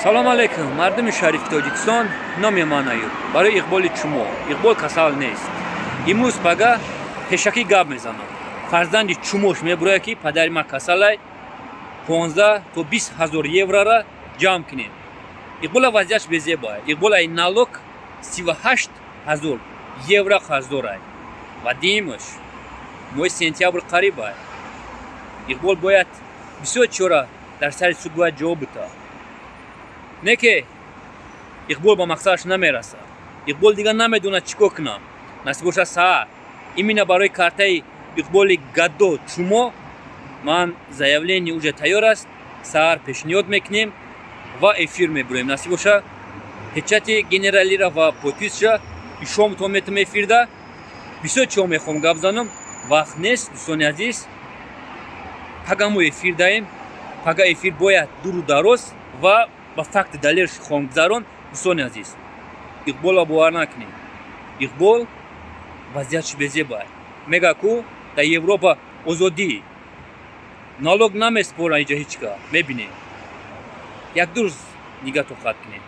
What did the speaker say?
Салом алейкум, мардуми шарифи Тоҷикистон. Номи ман Аюб. Барои Иқболи чумо, Иқбол касал нест. Имрӯз пага пешакӣ гап мезанам, фарзанди чумош мебурояд, ки падари ман касалай, 15 то 20 ҳазор еврора ҷамъ кунем. Иқбола вазъияш безебай. Иқбол ай налог 38 ҳазор евро қарздорай ва диимаш моҳи сентябр қарибай. Иқбол бояд бисёр чора дар сари суд бояд ҷавоб бита. Не ки Иқбол ба мақсадаш намерасад. Иқбол дигар намедонад, чӣ кор кунам. Насиб бошад, саат именно барои картаи Иқболи гадо чумо ман заявление уже тайёр аст. Саҳар пешниҳод мекунем ва эфир мебуроем. Насиб боша, печати генералира ва подписша ишомтон метам эфирда. Бисёр чиҳо мехоҳам гап занам, вақт нест, дӯстони азиз. Пага мо эфир даем. Пага эфир бояд дуру дароз ва ба факти далелш хоҳам гузарон. Дӯстони азиз, Иқболро бовар накунед. Иқбол вазъиятш безебай. Мега ку дар Европа озодӣ, налог намеспоранд, иҷа ҳеҷ ка. Мебинем, як ду рӯз нига тоқат кунед.